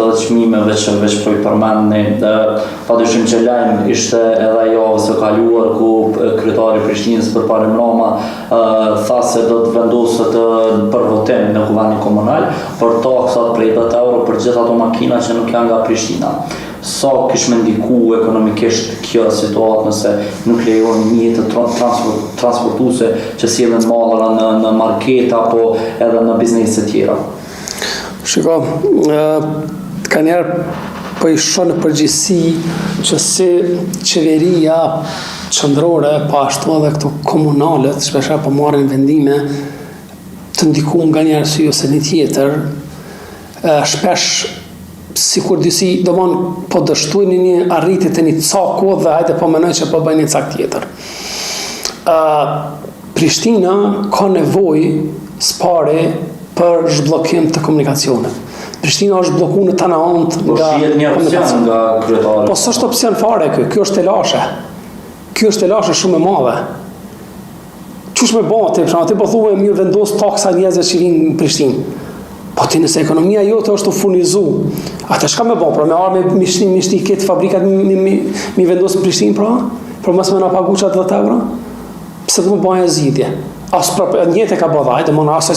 edhe çmimeve që veç po i përmendni, padyshim që lajm ishte edhe javës së kaluar ku kryetari i Prishtinës Përparim Rama tha se do të vendoset për votim në Kuvendin Komunal për taksat prej 10 euro për gjithë ato makina që nuk janë nga Prishtina. Sa kish me ndiku ekonomikisht kjo situatë nëse nuk lejohen mjetet transportuese që sjellin mallra në në market apo edhe në biznese tjera? Shiko, kanjëherë po i shoh në përgjithësi që si qeveria qendrore, po ashtu edhe këto komunalet, shpeshherë po marrin vendime të ndiku nga një arsye ose një tjetër, shpesh sikur disi, domon, po dështojnë në një arritje të një caku dhe hajde po menoj që po bëjnë një cak tjetër. Uh, Prishtina ka nevojë s'pari për zhbllokim të komunikacionit. Prishtina është blloku në tana anët po nga shihet një opsion nga kryetari. Po s'është opsion fare ky, kjo është telashe. Kjo është telashe shumë e madhe. Qysh me ba ti, për ti po thua me vendos taksa njerëzve që vinë në Prishtinë. Po ti nëse ekonomia jote është tu furnizu, atë çka me ba, pra me ardhë me mi shti, mi shti këtë fabrikat mi, mi, mi vendos në Prishtinë, pra, për mos me na pagu qatë 10 euro, pse të më ba e zgjidhje? As pra, njëjtë e ka ba dhe, domethënë, as e...